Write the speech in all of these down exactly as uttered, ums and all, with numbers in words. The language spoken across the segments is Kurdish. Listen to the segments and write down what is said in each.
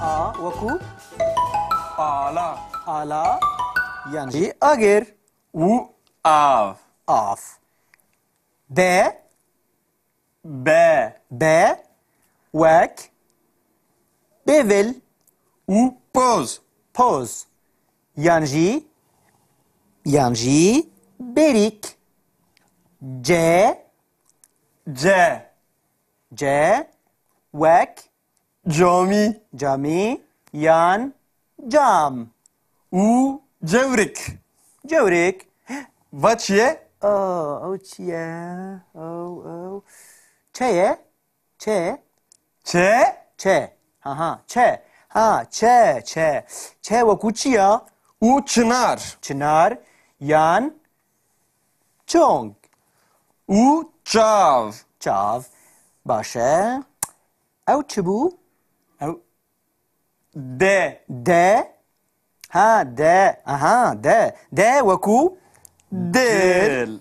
A wekû ala. Ala. Yan jî agir. Û av. Av. Be. Be. Be. Wek. Bêvil. Û poz. Poz. Yan jî, yan jî bêrîk. Ce. Ce. Ce. Wek. Camî. Camî yan cam. Û cewrik. Cewrik. Va çi ye? Oh, ew çi ye? Ew, ew. Çe ye? Çe? Çe? Çe. Ha, ha, çe. Ha, çe, çe. Çe wekû çi ya? Û çinar. Çinar yan çong. Û çav. Çav. Baş e. Ew çi bû? Ew de. De. Ha, de. Aha, de. De wekû dil. Dil.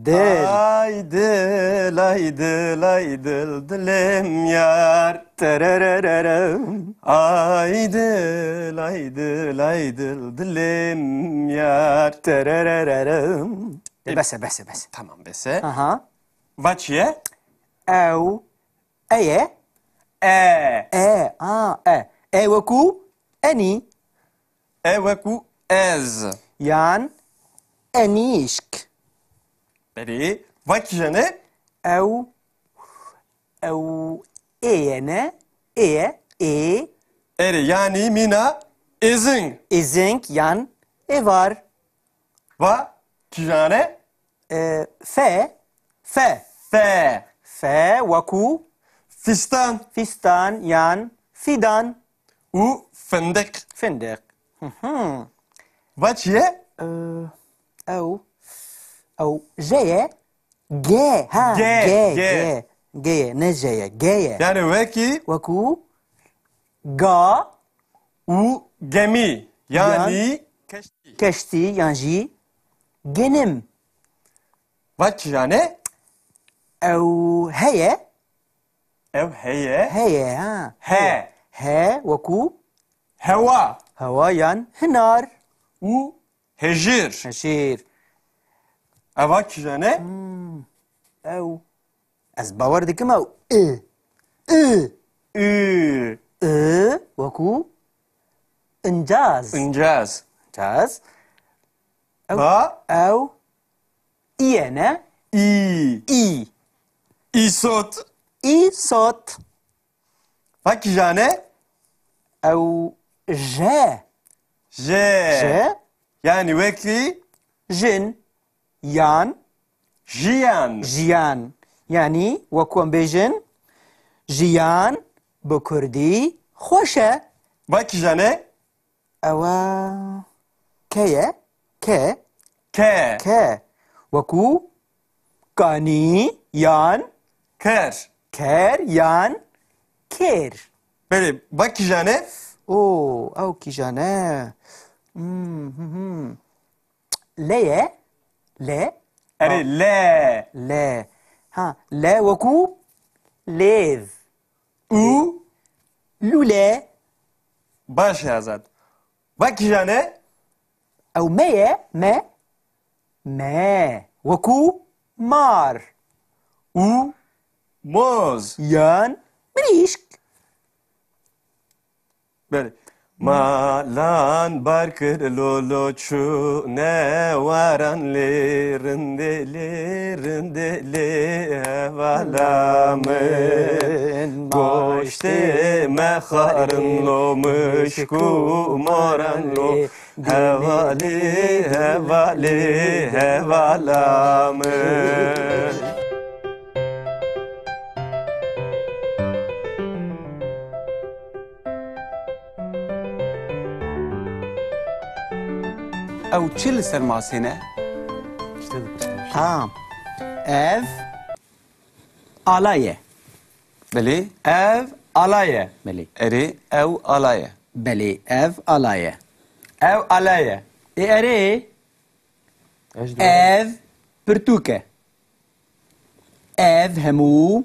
Dil. Ay dil, ay dil, ay dil, dilim yar. Tererererem. Ay dil, ay dil, ay dil, dilim yar. Tererererem. E, bes e, bes e, bes e. Tamam, bes e. Aha. Va çi ye? Ew. E ye? E. E, a, e. E wekû enî. E wekû ez. Yan enîşk. Belê. Va kîjan e? Ew, ew ê ye ne? Ê ye, ê. Erê, yanî mîna êzing. Êzing yan êvar. Va kîjan e? E, fe, fe. Fe. Fe wekû fîstan. Fîstan yan fîdan. Û findiq. Findiq. Hı hı. Va çi ye? E, ew, ew je ye. Ge, ha, Ge, ge, ge. Ge. Ge ye, ne je ye, ge ye. Yani wekî? Wekû ga. Û gemî. Yani Yan keştî. Keştî yan jî genim. Va kîjan e? Ew heye. Ew heye. Heye, ha. He. He wekû? Hewa. Hewa yan hinar. Û hejir. Hejir. Eva kîjan e? Hmm. Ew. Ez bawer dikim ew. I. I. Ü. I wekû incaz. Incaz. Incaz. Ew, Ba? Ew. Î ye ne? Î. Î. Îsot. Îsot. Va kîjan e? Ew je. Je. Je. Yani wekî? Jin. Yan. Jiyan. Jiyan. Yani wekû em bêjin, jiyan bi kurdî xweş e. Va kîjan e? Ewa ke ye? Ke. Ke. Ke. Wekû kanî yan ker. Ker yan kêr. Belê, va kîjan e? Oo, ew kîjan e? Hmm, hmm, hmm. Le ye? Le? Erê, Ha. Le. Le. Ha, le wekû lêv. Û? Lûle. Baş e Azad. Va kîjan e? Ew me ye, me. Me. Wekû mar. Û moz. Yan mirîşk. Belê. Malan bar kir lolo çûne waran lê rindê lê rindê lê hevala min. Goştê me xarin lo mişk û moran lo hevalê hevalê hevala min. Ew çi li ser masê ne? Ha. Ev ala ye. Belê. Ev ala ye. Belê. Erê, ew ala ye. Belê, ev ala ye. Ew ala ye. Ê erê. Ev pirtûk e. Ev hemû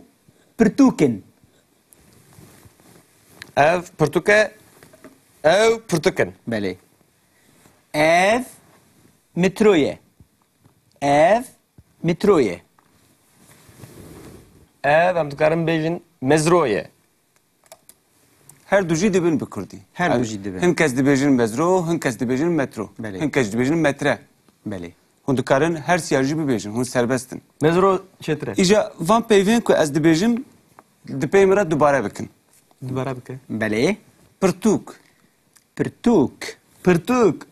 pirtûk in. Ev pirtûk e, Ew pirtûk in. Belê. Ev mitro ye. Ev mitro ye. Ev, em dikarin bêjin, mezro ye. Her du jî dibin bi kurdî. Her du jî dibin. Hin kes dibêjin mezro, hin kes dibêjin metro. Belê. Hin kes dibêjin metre. Belê. Hûn dikarin her siya jî bibêjin, hûn serbest in. Mezro çêtir e. Îja van peyvên ku ez dibêjim, di pey min re dubare bikin. Dubare bike. Belê. Pirtûk. Pirtûk. Pirtûk.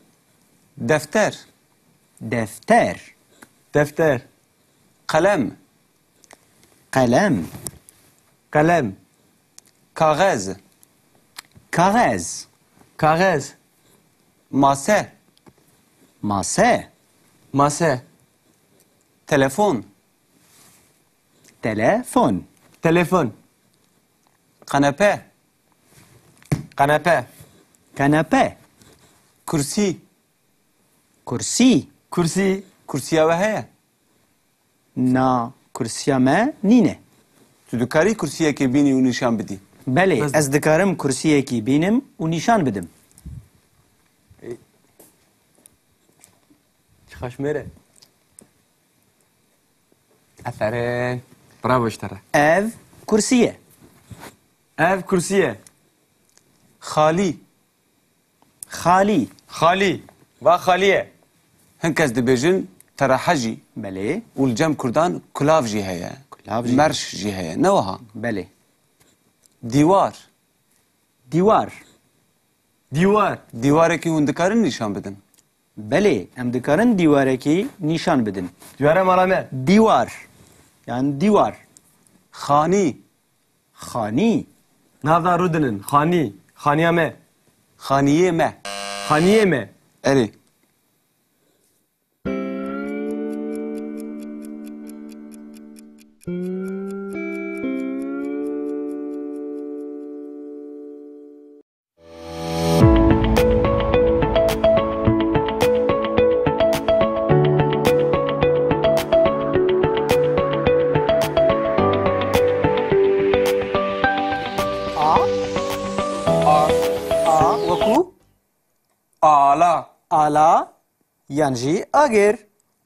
Defter. Defter. Defter. Qelem. Qelem. Qelem. Kaxez. Kaxez. Kaxez. Mase. Mase. Mase. Telefon. Telefon. Telefon. Kanepe. Kanepe. Kanepe. Kursî. Kursî. Kursî. Kursiya we heye? Na, kursiya me nîne. Tu dikarî kursiyekê bînî û nîşan bidî? Belê, ez dikarim kursiyekî bînim û nîşan bidim. Çi xweş mêr e. Aferin. Bravo ji te re. Ev kursî ye. Ev kursî ye. Xalî. Xalî. Xalî. Va xalî ye. Hin kes dibêjin terehe jî. Belê. Û li cem kurdan kulav jî heye. Kulav jî. Merş jî heye. Ne wiha? Belê. Dîwar. Dîwar. Dîwar. Dîwarekî hûn dikarin nîşan bidin? Belê, em dikarin dîwarekî nîşan bidin. Dîwara mala me. Dîwar. Yan dîwar. Xanî. Xanî. Nav da rûdinin. Xanî. Xaniya me. Xaniyê me. Xaniyê me. Erê. A. A. A wekû? Ala. Ala yan jî agir.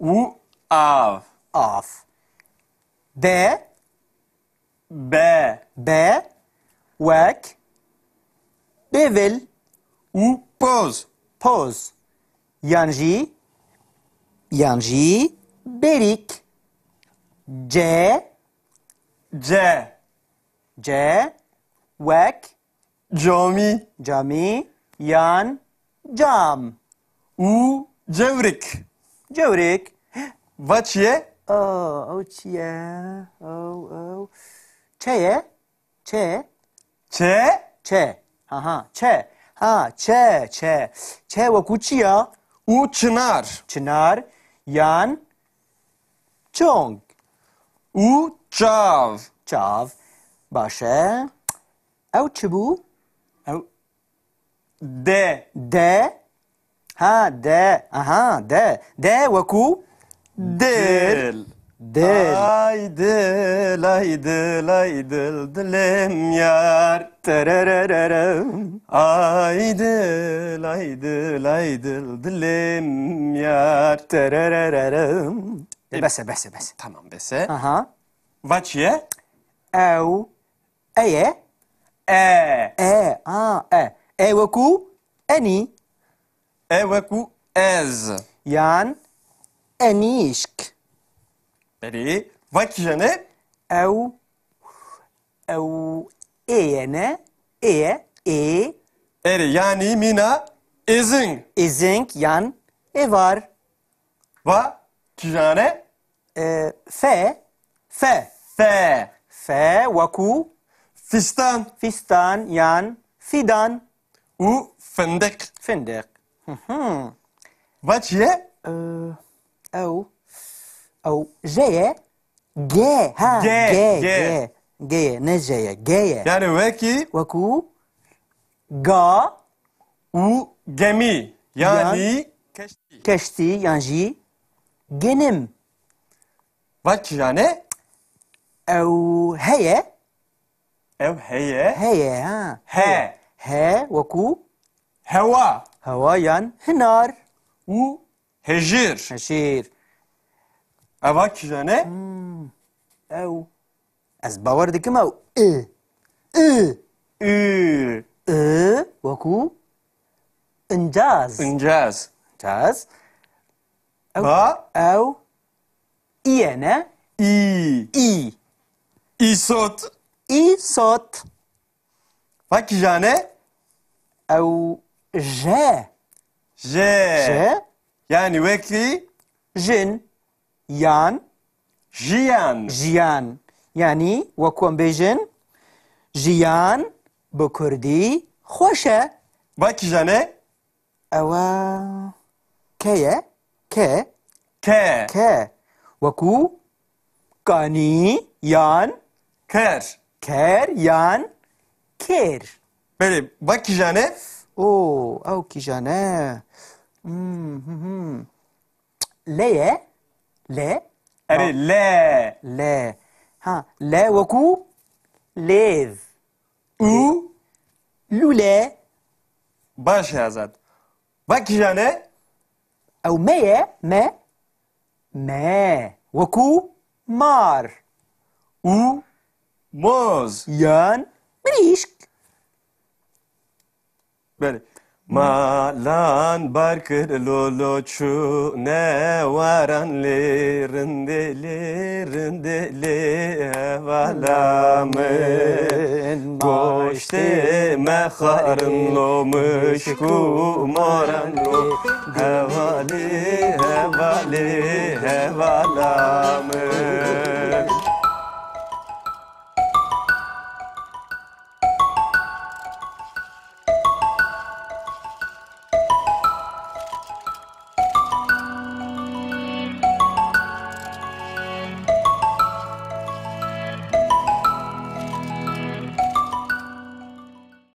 Û av. Av. Be. Be. Be. Wek. Bêvil. Û poz. Poz. Yan jî, yan jî bêrîk. Ce. Ce. Ce. Wek. Camî. Camî yan cam. Û cewrik. Cewrik. Va çi ye? Oh, ew çi ye? Ew, ew. Çe ye? Çe? Çe? Çe. Aha, çe. Ha, çe, çe. Çe wekû çi ya? Û çinar. Çinar yan çong. Û çav. Çav. Baş e. Ew çi bû? Ew de. De. Ha, de. Aha, de. De wekû dil. Dil. Dil. Ay dil, ay dil, ay dil, dilim yar. Tererererem. Ay dil, ay dil, ay dil, dilim yar. Tererererem. E, bes e, bes e, bes e. Tamam, bes e. Aha. Va çi ye? Ew. E ye? E. E, a, e. E wekû enî. E wekû ez. Yan enîşk. Belê. Va kîjan e? Ew, ew ê ye ne? Ê ye. Ê. Erê, yanî mîna êzing. Êzing yan êvar. Va kîjan e? E, fe. Fe. Fe. Fe wekû? Fîstan. Fîstan yan fîdan. Û findiq. Findiq. Hı hı. Va çi ye? E, ew, ew je ye. Ge. Ha, ge, ge, ge. Ge. Ge ye, ne je ye. Ge ye. Yani wekî? Wekû ga. Û gemî. Yani yan keştî. Keştî yan jî genim. Va kîjan e? Ew heye. Ew heye. Heye, ha. He. He wekû? Hewa. Hewa yan hinar. Û hejir. Hejir. Eva kîjan e? Ew. Ez bawer dikim ew. I. I. Ü. I. Wekû. Incaz. Incaz. Incaz. Ew. Ba. Ew. İye ne? İ. İ. İsot. İsot. Eva kîjan e? Ew. Je. Je. Je. Yani wekî Jin. Yan. Jiyan. Jiyan. Yani wekû em bêjin. Jiyan bi kurdî xweş e. Eva kîjan e? Ewa. Ke ye? Ke. Ke. Ke. Wekû. Kanî yan. Ker. Ker yan. Kêr. Belê, eva kîjan e? Oo, ew kîjan e? Hmm, hmm, hmm. Le ye? Le? Erê, le. Le. Ha, le wekû lêv. Û Lûle. Baş e Azad. Eva kîjan e? Ew me ye? Me? Me. Wekû mar. Û moz. Yan mirîşk. Belê. Malan bar kir lolo çûne waran lê rindê lê rindê lê hevala min. Goştê me xwarin lo mişk û moran lo. Hevalê, hevalê, hevala min.